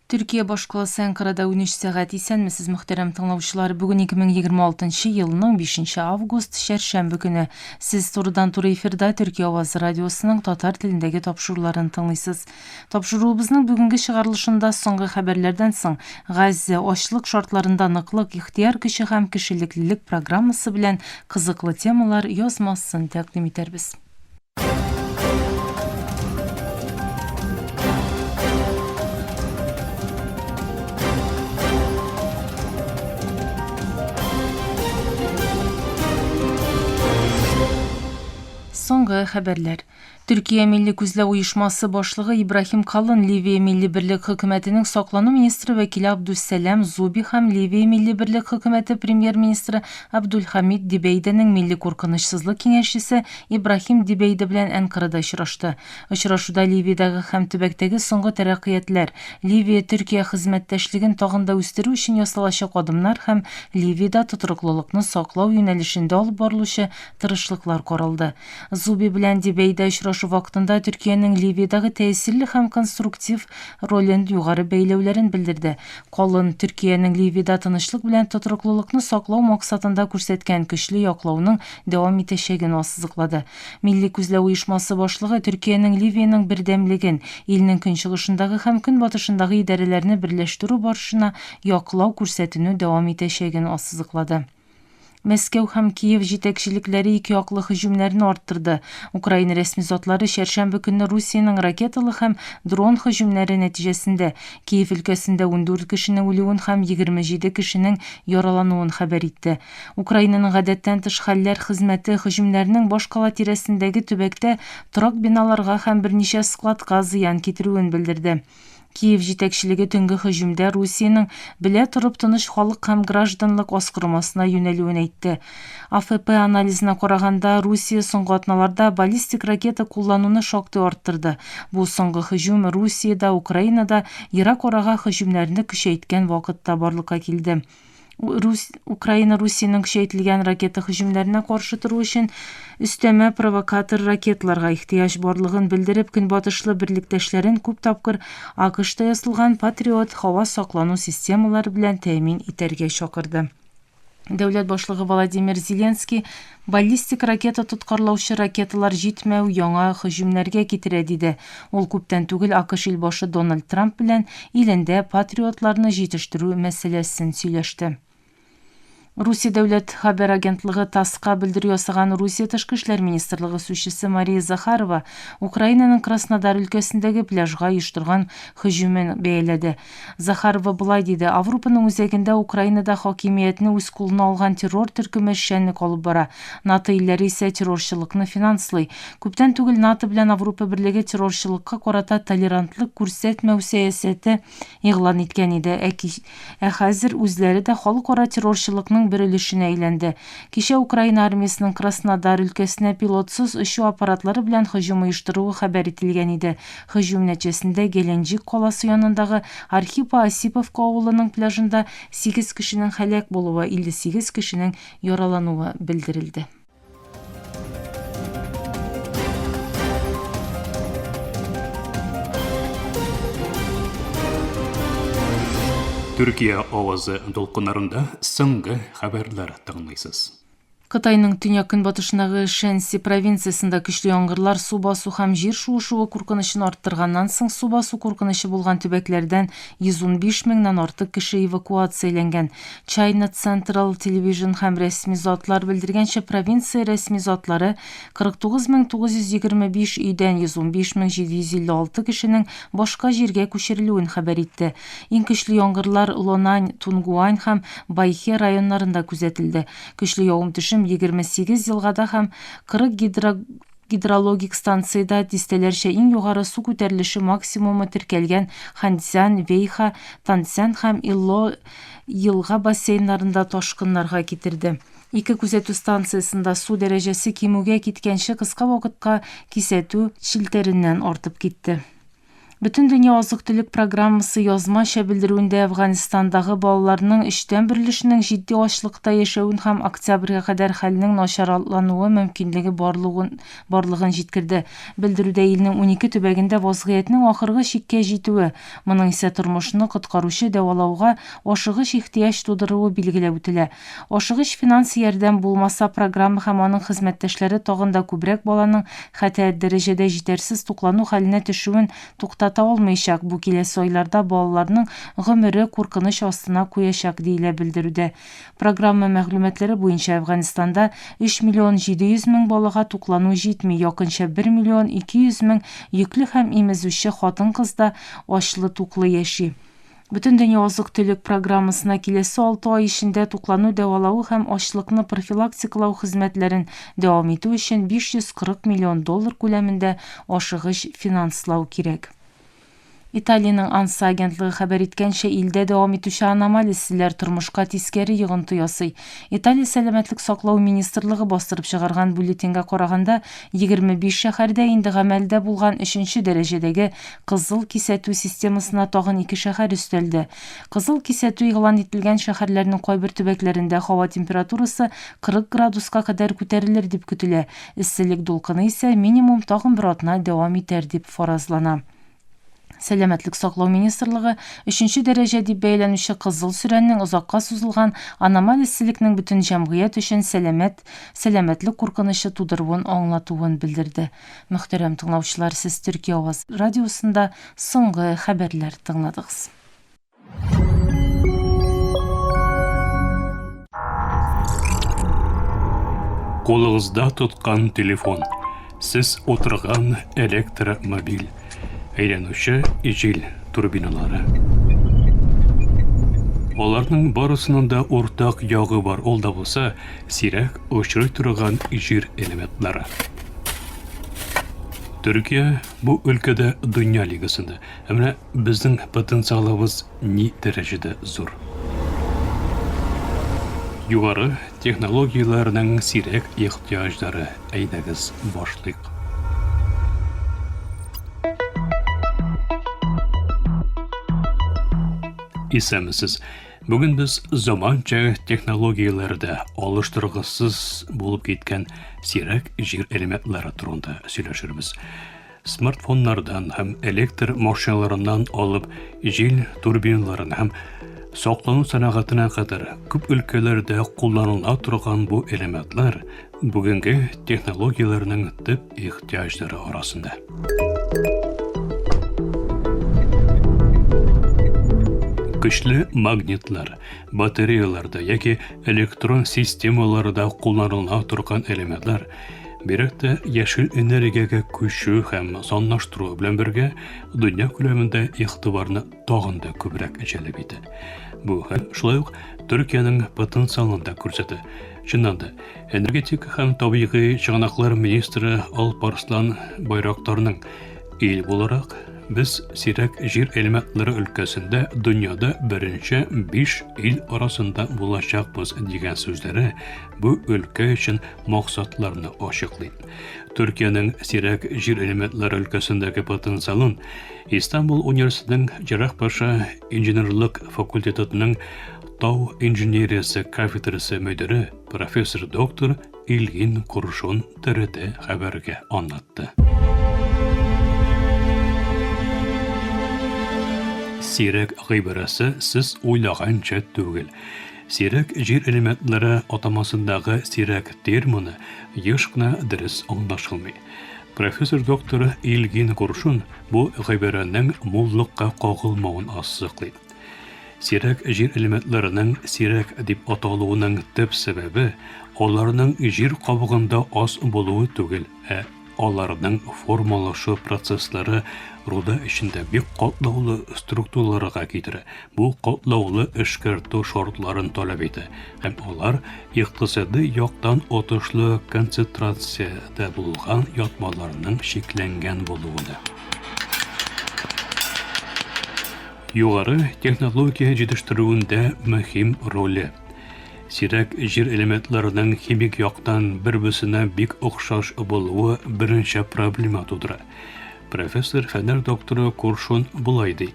Төркия башкаласы Әнкарада 13 сәгать. Исәнмесез, мөхтәрәм тыңлаучылар. Бүген 2026 елның 5 август, чәршәмбе көне. Сез турыдан-туры эфирда Төркия авазы радиосының татар телендәге тапшыруларын тыңлыйсыз. Тапшыруыбызның бүгенге чыгарылышында соңгы хәбәрләрдән соң Газзә, ачлык шартларында ныклык, ихтыяр көче һәм кешелеклелек программасы белән кызыклы темалар язмасын тәкъдим итәрбез. Соңгы хәбәрләр. Төркия милли күзләү оешмасы башлыгы Ибраһим Калын Ливия милли берлек хөкүмәтенең саклану министры вәкиле Абдуссәлам Зуби һәм Ливия милли берлек хөкүмәте премьер-министры Абдулхамид Дибәйдәнең милли куркынычсызлык киңәшчесе Ибраһим Дибәйдә белән Әнкарада очрашты. Очрашуда Ливиядәге һәм төбәктәге соңгы тәрәккыятләр, Ливия-Төркия хезмәттәшлеген тагын да үстерү өчен ясалачак адымнар һәм Ливиядә тотрыклылыкны саклау юнәлешендә алып барылучы тырышлыклар каралды. Зуби белән Дибәйдә очрашу вакытында Төркиянең Ливиядәге тәэсирле һәм конструктив ролен югары бәяләүләрен белдерде. Калын, Төркиянең Ливиядә тынычлык белән тотрыклылыкны саклау максатында күрсәткән көчле яклауның дәвам итәчәген ассызыклады. Милли күзләү оешмасы башлыгы Төркиянең Ливиянең бердәмлеген, илнең көнчыгышындагы һәм көнбатышындагы идарәләрне берләштерү барышына яклау күрсәтүне дәвам итәчәген ассызыклады. Мәскәү һәм Киев җитәкчелекләре икеяклы һөҗүмнәрне арттырды. Украина рәсми затлары чәршәмбе көнне Русиянең ракеталы һәм дрон һөҗүмнәре нәтиҗәсендә Киев өлкәсендә 14 кешенең үлүен һәм 27 кешенең яралануын хәбәр итте. Украинаның гадәттән тыш хәлләр хезмәте һөҗүмнәрнең башкала тирәсендәге төбәктә торак биналарга һәм берничә складка зыян китерүен белдерде. Киев җитәкчелеге төнге һөҗүмдә Русиянең белә торып тыныч халык һәм гражданлык аскырмасына юнәлүен әйтте. АФП анализына караганда, Русия соңгы атналарда баллистик ракета куллануны шактый арттырды. Бу соңгы һөҗүм Русиядә, Украинада ерак арага һөҗүмнәрне көчәйткән вакытта барлыкка килде. Рус, Украина Русиянең көчәйтелгән ракета һөҗүмнәренә каршы тору өчен өстәмә провокатор ракеталарга ихтыяҗ барлыгын белдереп, көнбатышлы берлектәшләрен күп тапкыр АКШта ясалган Патриот һава саклану системалары белән тәэмин итәргә чакырды. Дәүләт башлыгы Владимир Зеленский баллистик ракета тоткарлаучы ракеталар җитмәү яңа һөҗүмнәргә китерә, диде. Ул күптән түгел АКШ илбашы Дональд Трамп белән илендә патриотларны җитештерү мәсьәләсен сөйләште. Русия дәүләт хәбәр агентлыгы ТАССка белдерү ясаган Русия тышкы эшләр министрлыгы сүзчесе Мария Захарова Украинаның Краснодар өлкәсендәге пляжга оештырган һөҗүмен бәяләде. Захарова болай диде, Аврупаның үзәгендә Украинада хакимиятне үз кулына алган террор төркеме эшчәнлек алып бара. НАТО илләре исә террорчылыкны финанслый. Күптән түгел НАТО белән Аврупа Берлеге террорчылыкка карата толерантлык күрсәтмәү сәясәте игълан иткән иде, ә ә хәзер үзләре дә халыкара террорчылыкның бер өлешенә әйләнде. Кичә Украина армиясенең Краснодар өлкәсенә пилотсыз очу аппаратлары белән һөҗүм оештыруы хәбәр ителгән иде. Һөҗүм нәтиҗәсендә Геленджик каласы янындагы Архипо-Осиповка авылының пляжында сигез кешенең һәлак булуы, 58 кешенең яралануы белдерелде. Төркия авазы дулкыннарында соңгы хәбәрләр тыңлыйсыз. Кытайның төньяк-көнбатышындагы Шэньси провинциясендә көчле яңгырлар су басу һәм җир шуышуы куркынычын арттырганнан соң су басу куркынычы булган төбәкләрдән 115 меңнән артык кеше эвакуацияләнгән. China Central Television һәм рәсми затлар белдергәнчә, провинция рәсми затлары 49 925 өйдән 115 756 кешенең башка җиргә күчерелүен хәбәр итте. Иң көчле яңгырлар Лонань, Тунгуань һәм Байхе районнарында күзәтелде. Көчле явым-төшем 28 елгада һәм 40 гидро гидрологик станциядә дистәләрчә иң югары су күтәрелеше максимумы теркәлгән Ханьцзян, Вейха, Танцзян һәм Илло елга бассейннарында ташкыннарга китерде. Ике күзәтү станциясендә су дәрәҗәсе кимүгә киткәнче кыска вакытка кисәтү челтәреннән артып китте. Бөтендөнья азык-төлек программасы язмача белдерүендә Әфганстандагы балаларның өчтән бер өлешенең җитди ачлыкта яшәвен һәм октябрьгә кадәр хәлнең начарлануы мөмкинлеге барлыгын барлыгын җиткерде. Белдерүдә илнең 12 төбәгендә вазгыятьнең ахыргы чиккә җитүе, моның исә тормышны коткаручы дәвалауга ашыгыч ихтыяҗ тудыруы билгеләп үтелә. Ашыгыч финанс ярдәм булмаса, программа һәм аның хезмәттәшләре тагын да күбрәк баланың хәтәр дәрәҗәдә җитәрсез туклану хәленә төшүен туктата алмаячак, бу киләсе айларда балаларның гомере куркыныч астына куячак, диелә белдерүдә. Программа мәгълүматлары буенча, Әфганстанда 3 миллион 700 мең балага туклану җитми, якынча 1 миллион 200 мең йөкле һәм имезүче хатын-кыз да ачлы-туклы яши. Бөтендөнья азык-төлек программасына киләсе алты ай эчендә туклану дәвалавы һәм ачлыкны профилактикалау хезмәтләрен дәвам итү өчен 540 миллион доллар күләмендә ашыгыч финанслау кирәк. Италиянең АНСА агентлыгы хәбәр иткәнчә, илдә дәвам итүче аномаль эсселәр тормышка тискәре йогынты ясый. Италия Сәламәтлек саклау министрлыгы бастырып чыгарган бюллетеньгә караганда, 25 шәһәрдә инде гамәлдә булган өченче дәрәҗәдәге Кызыл кисәтү системасына тагын ике шәһәр өстәлде. Кызыл кисәтү игълан ителгән шәһәрләрнең кайбер төбәкләрендә һава температурасы 40 градуска кадәр күтәрелер дип көтелә, эсселек дулкыны исә минимум тагын бер атна дәвам итәр дип фаразлана. Сәламәтлек саклау министрлыгы өченче дәрәҗә дип бәяләнүче кызыл сөрәннең озакка сузылган аномаль эсселекнең бөтен җәмгыять өчен сәламәт сәламәтлек куркынычы тудыруын аңлатуын белдерде. Мөхтәрәм тыңлаучылар, сез Төрки аваз радиосында соңгы хәбәрләр тыңладыгыз. Кулыгызда тоткан телефон, сез утырган электромобиль, әйләнүче җил турбиналары. Аларның барысының да уртак ягы бар, ул да булса сирәк очрый торган җир элементлары. Төркия бу өлкәдә дөнья лигасында. Ә менә безнең потенциалыбыз ни дәрәҗәдә зур? Югары технологияләрнең сирәк ихтыяҗлары. Әйдәгез, башлыйк. Исәнмесез. Бүген без заманча технологияләрдә алыштыргысыз булып киткән сирәк җир элементлары турында сөйләшербез. Смартфоннардан һәм электр машиналарыннан алып җил турбиналарын һәм саклану сәнәгатенә кадәр күп өлкәләрдә кулланыла торган бу элементлар бүгенге технологияләрнең төп ихтыяҗлары арасында. Көчле магнитлар, батареяларда яки электрон системаларда кулланыла торган элементлар, бигрәк тә яшел энергиягә күчү һәм санлаштыру белән бергә дөнья күләмендә игътибарны тагын да күбрәк җәлеп итә. Бу хәл шулай ук Төркиянең потенциалын да күрсәтә. Чыннан да, Энергетика һәм табигый чыганаклар министры Алпарслан Байрактарның ил буларак без сирәк җир элементлары өлкәсендә дөньяда беренче 5 ил арасында булачакбыз дигән сүзләре бу өлкә өчен максатларны ачыклый. Төркиянең сирәк җир элементлары өлкәсендәге потенциалын Истанбул университетының Җәррахпаша инженерлык факультетының Тау инженериясе кафедрасы мөдире, профессор-доктор Илгин Куршун ТРТ хәбәргә аңлатты. Сирәк гыйбарәсе сез уйлаганча түгел. Сирәк җир элементлары атамасындагы сирәк термины еш кына дөрес аңлашылмый. Профессор-доктор Илгин Куршун бу гыйбарәнең муллыкка кагылмавын ассызыклый. Сирәк җир элементларының сирәк дип аталуының төп сәбәбе, аларның җир кабыгында аз булуы түгел, ә аларның формалашу процесслары руда эчендә бик катлаулы структураларга китерә, бу катлаулы эшкәртү шартларын таләп итә һәм алар икътисадый яктан отышлы концентрациядә булган ятмаларның чикләнгән булуына. Югары технология җитештерүендә мөһим роле. Сирәк җир элементларының химик яктан бер-берсенә бик охшаш булуы берничә проблема тудыра. Профессор фәннәр докторы Куршун болай ди.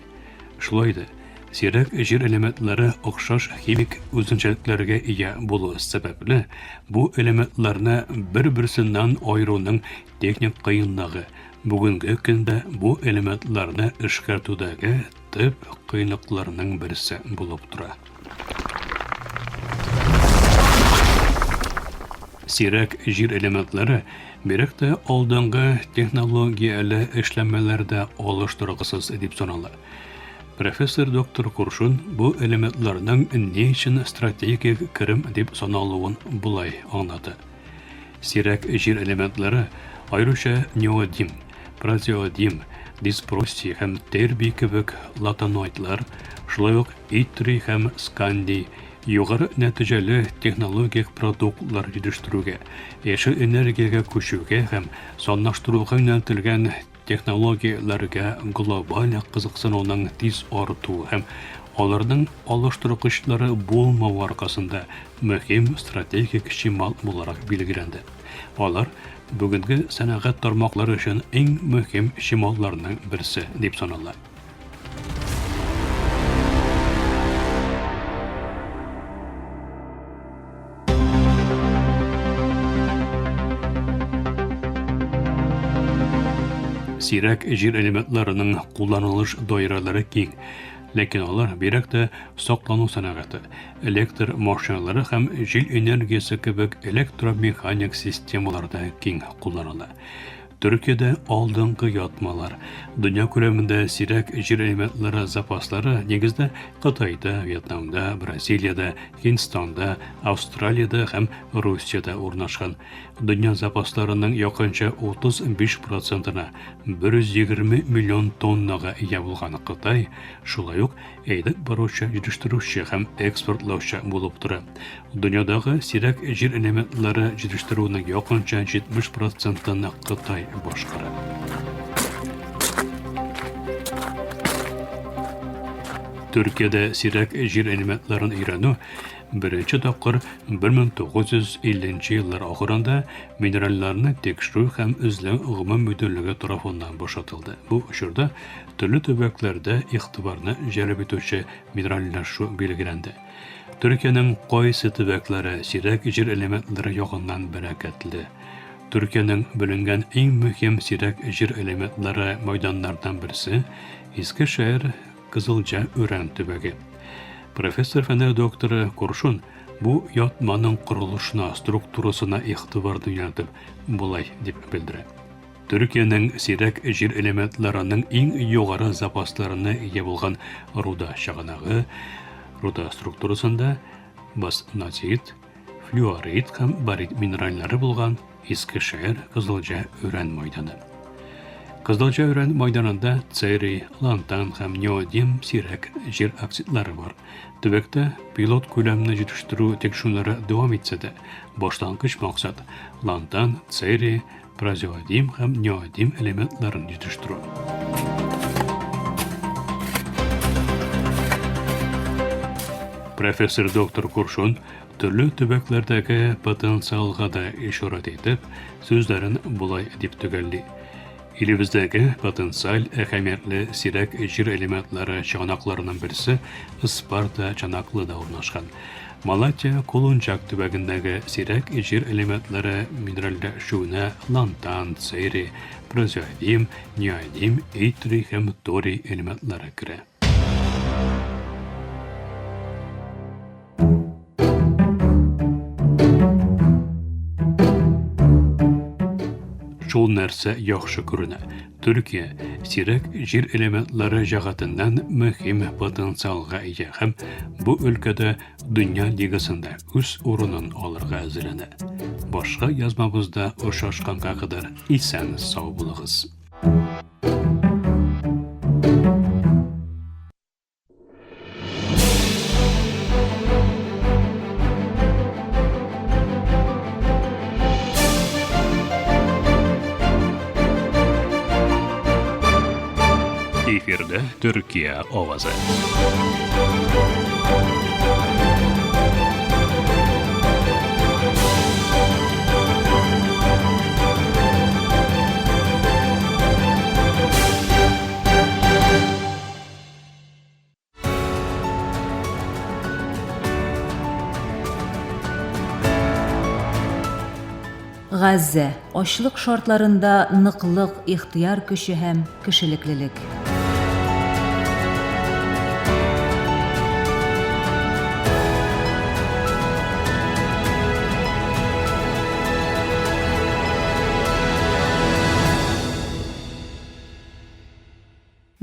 Шулай да, сирәк җир элементлары охшаш химик үзенчәлекләргә ия булу сәбәпле, бу элементларны бер-берсеннән аеруның техник кыенлыгы бүгенге көндә бу элементларны эшкәртүдәге төп кыенлыкларның берсе булып тора. Сирәк җир элементлары бигрәк тә алдынгы технологияле эшләнмәләрдә алыштыргысыз дип санала. Профессор доктор Куршун бу элементларның ни өчен стратегик керем дип саналуын болай аңлата. Сирәк җир элементлары, аеруча неодим, празеодим, диспросий һәм тербий кебек латаноидлар, шулай ук иттрий һәм скандий, югары нәтиҗәле технологик продуктлар җитештерүгә, яшел энергиягә күчүгә һәм санлаштыруга юнәлтелгән технологияләргә глобаль кызыксынуның тиз артуы һәм аларның алыштыргычлары булмавы аркасында мөһим стратегик чимал буларак билгеләнде. Алар бүгенге сәнәгать тармаклары өчен иң мөһим чималларның берсе дип санала. Сирәк җир элементларының кулланылыш даирәләре киң, ләкин алар бигрәк тә саклану сәнәгате, электр машиналары һәм җил энергиясе кебек электромеханик системаларда киң кулланыла. Төркиядә алдынгы ятмалар, дөнья күләмендә сирәк җир элементлары запаслары нигездә Кытайда, Вьетнамда, Бразилиядә, Һиндстанда, Австралиядә һәм Русиядә урнашкан. Дөнья запасларының якынча 35 процентына, 120 миллион тоннага ия булган Кытай, шулай ук әйдәп баручы җитештерүче һәм экспортлаучы булып тора. Дөньядагы сирәк җир элементлары җитештерүнең якынча 70 процентын Кытай башкара. Төркиядә сирәк җир элементларын өйрәнү беренче тапкыр 1950 еллар ахырында минералларны тикшерү һәм эзләү гомум мөдирлеге тарафыннан башатылды. Бу чорда төрле төбәкләрдә игътибарны җәлеп итүче минеральләшү билгеләнде. Төркиянең кайсы төбәкләре сирәк җир элементлары ягыннан бәрәкәтле? Төркиянең бүленгән иң мөһим сирәк җир элементлары мәйданнардан берсе Иске шәһәр Кызылҗа Өрән төбәге. Профессор фәннәр докторы Куршун бу ятманың корылышына, структурасына игътибарны юнәлтеп, болай дип белдерә. Төркиянең сирәк җир элементларының иң югары запасларына ия булган руда чыганагы, руда структурасында баснатит, флюорит һәм барит минеральләре булган Иске шәһәр Кызылҗа Өрән майданы. Кызылҗа Өрән майданында церий, лантан һәм неодим сирәк җир оксидлары бар. Төбәктә пилот күләмне җитештерү тикшерүләре дәвам итсә дә, башлангыч максат лантан, церий, Празеодим һәм неодим элементларын җитештерү. Профессор доктор Куршун төрле төбәкләрдәге потенциалга да ишарәт итеп, сүзләрен болай дип төгәлли. Илебездәге потенциаль әһәмиятле сирәк җир элементлары чыганакларының берсе Ыспарта Чанаклыда урнашкан. Малатья Кулунчак төбәгендәге сирәк җир элементлары минеральләшүенә лантан, церий, празеодим, неодим, иттрий һәм торий элементлары керә. Шул нәрсә яхшы күренә. Төркия сирәк җир элементлары җәһәтеннән мөһим потенциалга ия һәм бу өлкәдә дөнья лигасында үз урынын алырга әзерләнә. Башка язмабызда очрашканга кадәр исән сау булыгыз. Эфирда Төркия авазы. Газзә, ачлык шартларында ныклык, ихтыяр көче һәм кешелеклелек.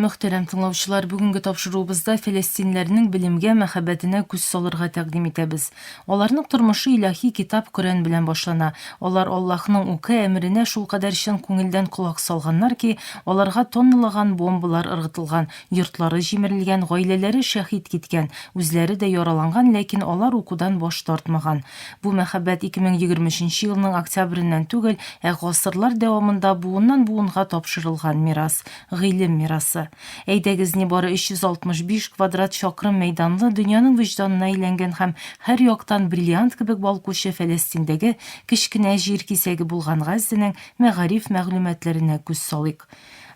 Мөхтәрәм тыңлаучылар, бүгенге тапшыруыбызда фәләстиннәрнең белемгә мәхәббәтенә күз салырга тәкъдим итәбез. Аларның тормышы илаһи китап Коръән белән башлана. Алар Аллаһның укы әмеренә шулкадәр чын күңелдән колак салганнар ки, аларга тонналаган бомбалар ыргытылган, йортлары җимерелгән, гаиләләре шәһит киткән, үзләре дә яраланган, ләкин алар укудан баш тартмаган. Бу мәхәббәт 2023 елның октябреннән түгел, ә гасырлар дәвамында буыннан-буынга тапшырылган мирас, гыйлем мирасы. Әйдәгез, нибары 365 квадрат чакрым мәйданлы дөньяның вөҗданына әйләнгән һәм һәр яктан бриллиант кебек балкучы Фәләстиндәге кечкенә җир кисәге булган Газзәнең мәгариф мәгълүматларына күз салыйк.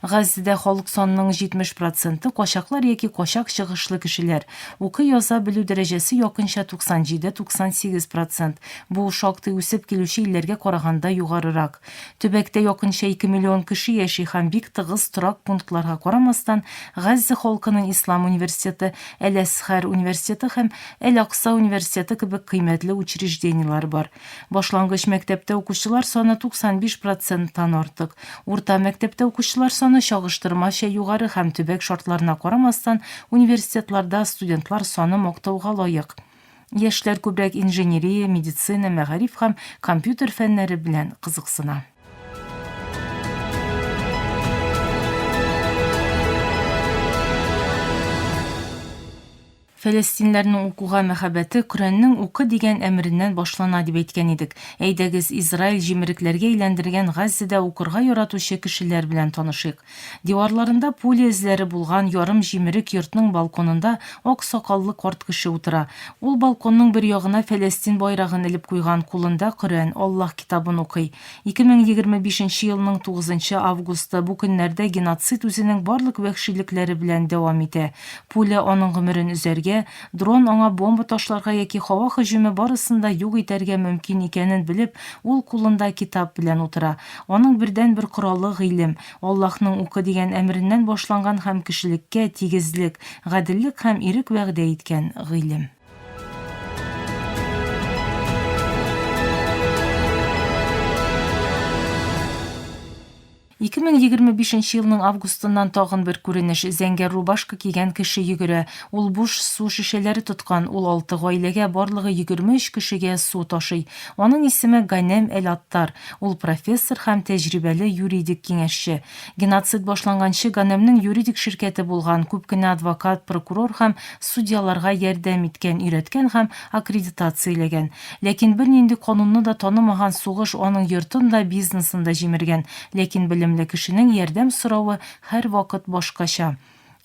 Газзәдә халык санының 70 проценты, качаклар яки качак чыгышлы кешеләр. Укый-яза белү дәрәҗәсе якынча 97-98 процент. Бу, шактый үсеп килүче илләргә караганда югарырак. Төбәктә якынча ике миллион кеше яши һәм бик тыгыз торак пунктларга карамастан, Газзә халкының Ислам университеты, Әл-Әзһәр университеты һәм Әл-Акса университеты кебек кыйммәтле учреждениеләре бар. Башлангыч мәктәптә укучылар саны 95 проценттан артык. Урта мәктәптә укучылар саны чагыштырмача югары һәм төбәк шартларына карамастан, университетларда студентлар саны мактауга лаек. Яшьләр күбрәк инженерия, медицина, мәгариф һәм компьютер фәннәре белән кызыксына. Фәләстиннәрнең укуга мәхәббәте Коръәннең укы дигән әмереннән башлана дип әйткән идек. Әйдәгез, Израиль җимерекләргә әйләндергән Газзәдә укырга яратучы кешеләр белән танышыйк. Диварларында пуля эзләре булган ярым җимерек йортның балконында ак сакаллы карт кеше утыра. Ул балконның бер ягына Фәләстин байрагын элеп куйган, кулында Коръән, Аллаһ китабын укый. 2025 нче елның тугызынчы августы, бу көннәрдә геноцид үзенең барлык вәхшилекләре белән дәвам итә. Пуля аның гомерен өзәргә, дрон аңа бомба ташларга яки һава һөҗүме барысын да юк итәргә мөмкин икәнен белеп, ул кулында китап белән утыра. Аның бердәнбер коралы, гыйлем, Аллаһның укы дигән әмереннән башланган һәм кешелеккә тигезлек, гаделлек һәм ирек вәгъдә иткән гыйлем. 2025 нче елның августыннан тагын бер күренеш, зәңгәр рубашка кигән кеше йөгерә. Ул буш су шешәләре тоткан, ул алты гаиләгә, барлыгы 23 кешегә су ташый. Аның исеме Ганәм Әл-Аттар. Ул профессор һәм тәҗрибәле юридик киңәшче. Геноцид башланганчы Ганәмнең юридик ширкәте булган, күп кенә адвокат, прокурор һәм судьяларга ярдәм иткән, өйрәткән һәм аккредитацияләгән. Ләкин бернинди канунны да танымаган сугыш аның йортын да, бизнесын да җимергән. Ләкин белемле кешенең ярдәм соравы һәрвакыт башкача.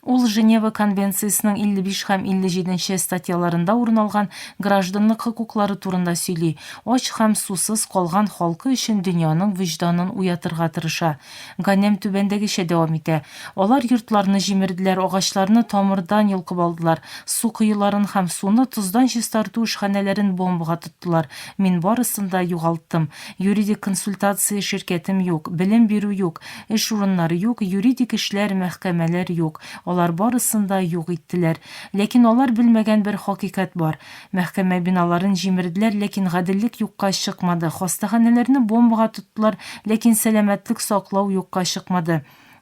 Ул Женева конвенциясенең 55 һәм 57 нче статьяларында урын алган гражданлык хокуклары турында сөйли, ач һәм сусыз калган халкы өчен дөньяның вөҗданын уятырга тырыша. Ганем түбәндәгечә дәвам итә, Алар йортларны җимерделәр, агачларны тамырдан йолкып алдылар, су коеларын һәм суны тоздан чистарту эшханәләрен бомбага тоттылар. Мин барысын да югалттым. Юридик консультация ширкәтем юк, белем бирү юк, эш урыннары юк, юридик эшләр, мәхкәмәләр юк. Алар барысын да юк иттеләр. Ләкин алар белмәгән бер хакыйкать бар. Мәхкәмә биналарын җимерделәр, ләкин гаделлек юкка чыкмады, хастаханәләрне бомбага тоттылар, ләкин сәламәтлек саклау юкка чыкмады.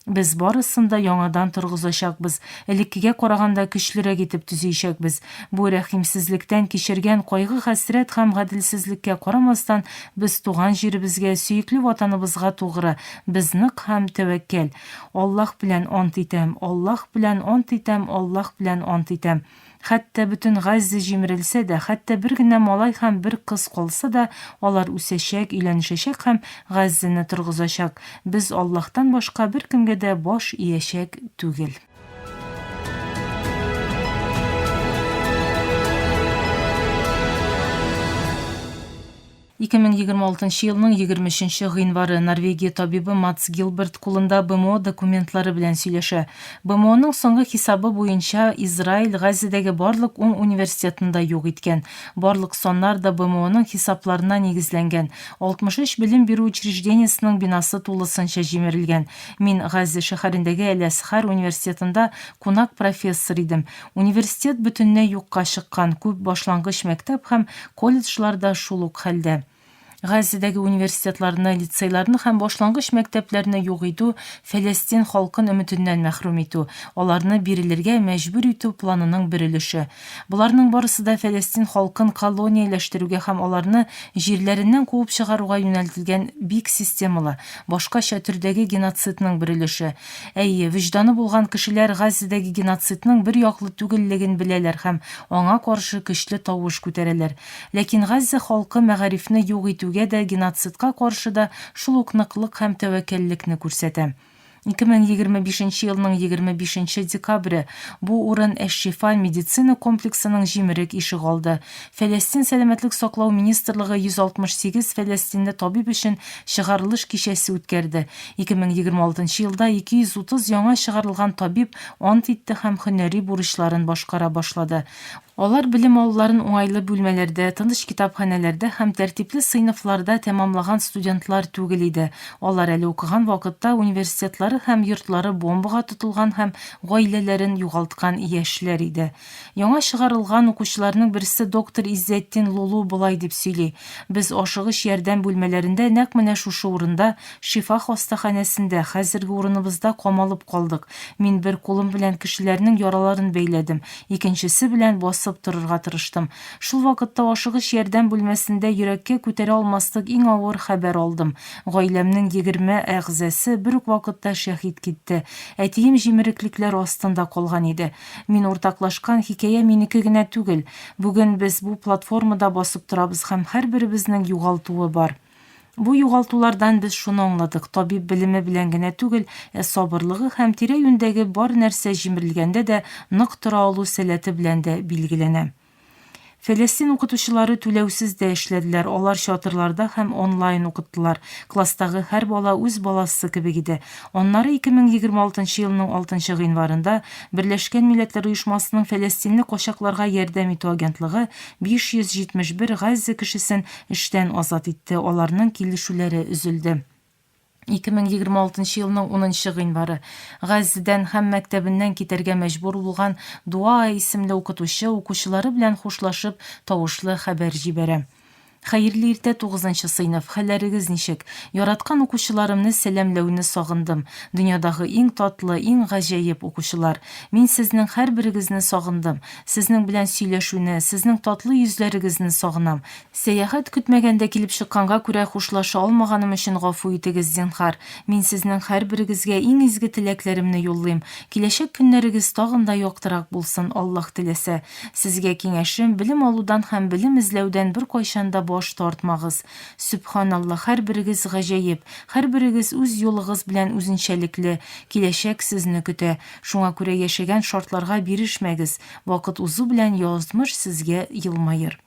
Без барысын да яңадан торгызачакбыз, элеккегә караганда көчлерәк итеп төзиячәкбез. Бу рәхимсезлектән кичергән кайгы-хәсрәт һәм гаделсезлеккә карамастан, без туган җиребезгә, сөекле Ватаныбызга тугры, без нык һәм тәвәккәл. Аллаһ белән ант итәм, Аллаһ белән ант итәм, Аллаһ белән ант итәм! Хәтта бөтен Газзә җимерелсә дә, хәтта бер генә малай һәм бер кыз калса да, алар үсәчәк, өйләнешәчәк һәм Газзәне торгызачак. Без Аллаһтан башка беркемгә дә баш иячәк түгел. 2026 елның 23 гыйнвары Норвегия табибы Матс Гилберт кулында БМО документлары белән сөйләшә. БМОның соңгы хисабы буенча, Израиль Газзәдәге барлык ун университетны да юк иткән. Барлык саннар да БМОның хисапларына нигезләнгән. 63 белем бирү учреждениесенең бинасы тулысынча җимерелгән. Мин Газзә шәһәрендәге Әл-Әзһәр университетында кунак профессор идем. Университет бөтенләй юкка чыккан, күп башлангыч мәктәп һәм колледжлар да шул ук хәлдә. Газзәдәге университетларны, лицейларны һәм башлангыч мәктәпләрне юк итү, Фәләстин халкын өметеннән мәхрүм итү, аларны бирелергә мәҗбүр итү планының бер өлеше. Боларның барысы да Фәләстин халкын колонияләштерүгә һәм аларны җирләреннән куып чыгаруга юнәлтелгән бик системалы, башкача төрдәге геноцидның бер өлеше. Әйе, вөҗданы булган кешеләр Газзәдәге геноцидның бер яклы түгеллеген беләләр һәм аңа каршы көчле тавыш күтәрәләр. Ләкин Газзә халкы мәгарифне юк итүгә дә, геноцидка каршы да шул ук ныклык һәм тәвәккәллекне күрсәтә. 2025 елның 25 нче декабре. Бу урын Әш-Шифа медицина комплексының җимерек ишегалды. Фәләстин сәламәтлек саклау министрлыгы 168 фәләстинле табиб өчен чыгарылыш кичәсе үткәрде. 2026 елда 230 яңа чыгарылган табиб ант итте һәм һөнәри бурычларын башкара башлады. Алар белем алуларын уңайлы бүлмәләрдә, тыныч китапханәләрдә һәм тәртипле сыйныфларда тәмамлаган студентлар түгел иде. Алар әле укыган вакытта университетлары һәм йортлары бомбага тотылган һәм гаиләләрен югалткан яшьләр иде. Яңа чыгарылган укучыларның берсе доктор Иззәтдин Лулу болай дип сөйли, Без ашыгыч ярдәм бүлмәләрендә нәкъ менә шушы урында, Шифа хастаханәсендә, хәзерге урыныбызда камалып калдык. Мин бер кулым белән кешеләрнең яраларын бәйләдем, икенчесе белән басып торырга тырыштым. Шул вакытта ашыгыч ярдәм бүлмәсендә йөрәккә күтәрә алмаслык иң авыр хәбәр алдым. Гаиләмнең 20 әгъзасы бер үк вакытта шәһит китте. Әтием җимереклекләр астында калган иде. Мин уртаклашкан хикәя минеке генә түгел. Бүген без бу платформада басып торабыз һәм һәрберебезнең югалтуы бар. Бу югалтулардан без шуны аңладык, табиб белеме белән генә түгел, ә сабырлыгы һәм тирә-юньдәге бар нәрсә җимерелгәндә дә нык тора алу сәләте белән дә билгеләнә. Фәләстин укытучылары түләүсез дә эшләделәр, алар чатырларда һәм онлайн укыттылар. Класстагы һәр бала үз баласы кебек иде. Аннары 2026 елның 6 гыйнварында Берләшкән Милләтләр Оешмасының фәләстинле качакларга ярдәм итү агентлыгы 571 Газзә кешесен эштән азат итте, аларның килешүләре өзелде. 2026 елның унынчы гыйнвары. Газзәдән һәм мәктәбеннән китәргә мәҗбүр булган Дуаа исемле укытучы укучылары белән хушлашып, тавышлы хәбәр җибәрә. Хәерле иртә, тугызынчы сыйныф! Хәлләрегез ничек? Яраткан укучыларымны сәламләүне сагындым. Дөньядагы иң татлы, иң гаҗәеп укучылар! Мин сезнең һәрберегезне сагындым. Сезнең белән сөйләшүне, сезнең татлы йөзләрегезне сагынам. Сәяхәт көтмәгәндә килеп чыкканга күрә хушлаша алмаганым өчен гафу итегез, зинһар. Мин сезнең һәрберегезгә иң изге теләкләремне юллыйм. Киләчәк көннәрегез тагын да яктырак булсын, Аллаһ теләсә. Сезгә киңәшем, белем алудан һәм белем эзләүдән беркайчан да баш тартмагыз. Сөбханаллаһ, һәрберегез гаҗәеп, һәрберегез үз юлыгыз белән үзенчәлекле, киләчәк сезне көтә. Шуңа күрә яшәгән шартларга бирешмәгез, вакыт узу белән язмыш сезгә елмаер.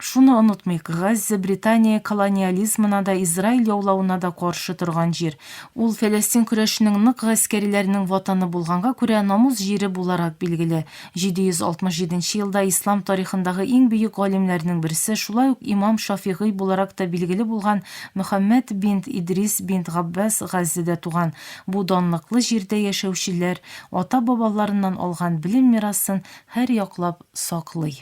Шуны онытмыйк, Газзә Британия колониализмына да, Израиль яулавына да каршы торган җир. Ул Фәләстин көрәшенең нык гаскәриләренең ватаны булганга күрә, намус җире буларак билгеле. 767 нче елда ислам тарихындагы иң бөек галимнәрнең берсе, шулай ук имам Шафигый буларак та билгеле булган Мөхәммәд бинт Идрис бинт Габбас Газзәдә туган. Бу данлыклы җирдә яшәүчеләр ата-бабаларыннан алган белем мирасын һәрьяклап саклый.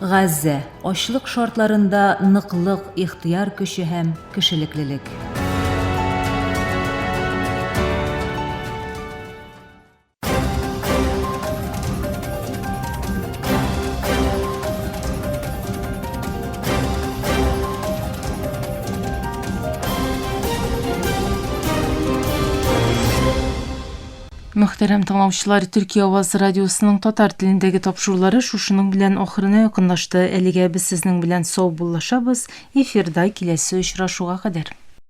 Газзә, ачлык шартларында ныклык, ихтыяр көче һәм кешелеклелек. Мөхтәрәм тыңлаучылар, Төркия авазы радиосының татар телендәге тапшырулары шушының белән ахырына якынлашты. Әлегә без сезнең белән саубуллашабыз. Эфирда киләсе очрашуга кадәр.